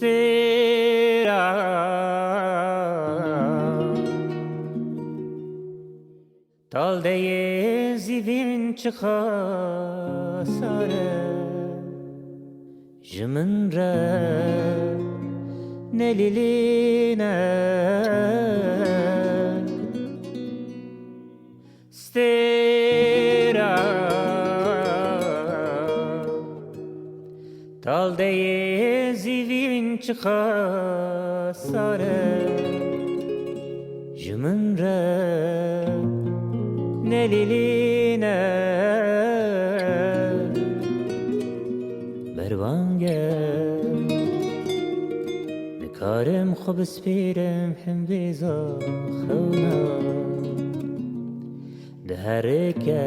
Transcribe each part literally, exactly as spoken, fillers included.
Têra, taldeyê zîvîn çiqa sar e, ji min re nelîlîne. Stêra, taldeyê zîvîn çiqa sar e, ji min re nelîlîne. Berbang e, nikarim xwe bispîrim him vêza xewna. Diherike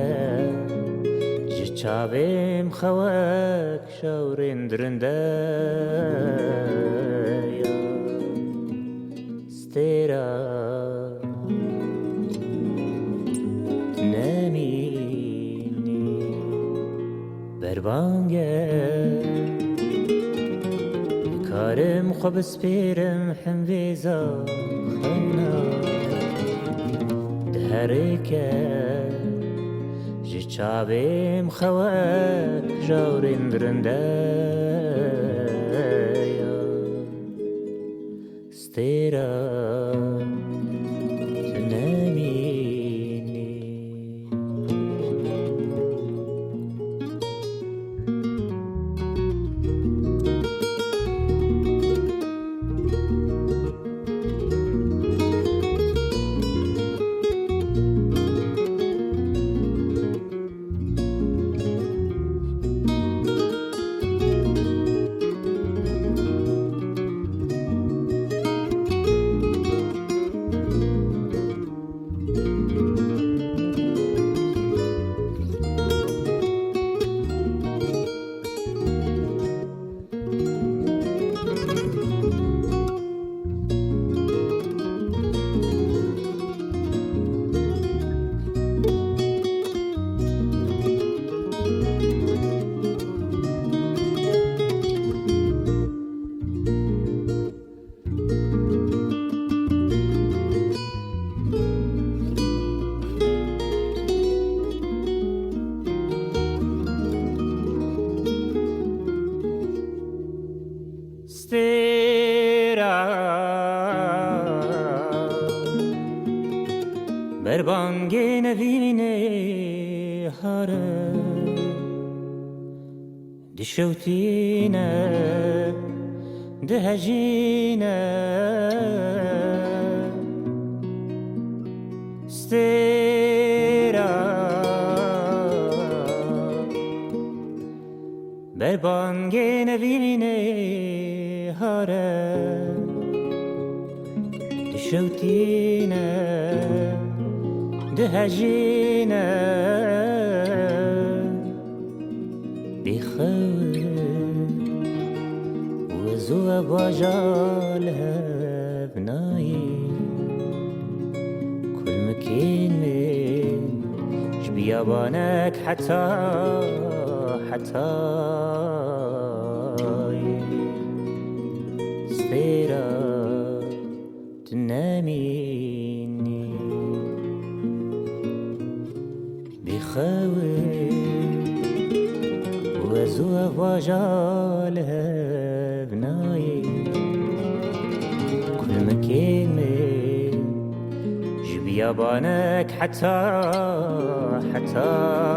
ji çavêm xewek şewrên dirinde ya. Stêra nemînî. Berbang e, nikarim xwe bispêrim him vêza xewna. Diherike ji çavêm xewek jawrên dirinde ya. Stêra, tu nemînî. Stêra, berbangê nevînê hare, dişewtîne, dihejîne. Stêra, berbangê nevînê hare, dişewtîne, dihejîne. Bêxew û ez û ev bajar li hev nayê. Kulmikên min ji biyabanek heta hetayê. Stêra, tu nemînî. Bêxew û ez û ev bajar li hev nayê. Kulmikên min ji biyabanek heta hetayê.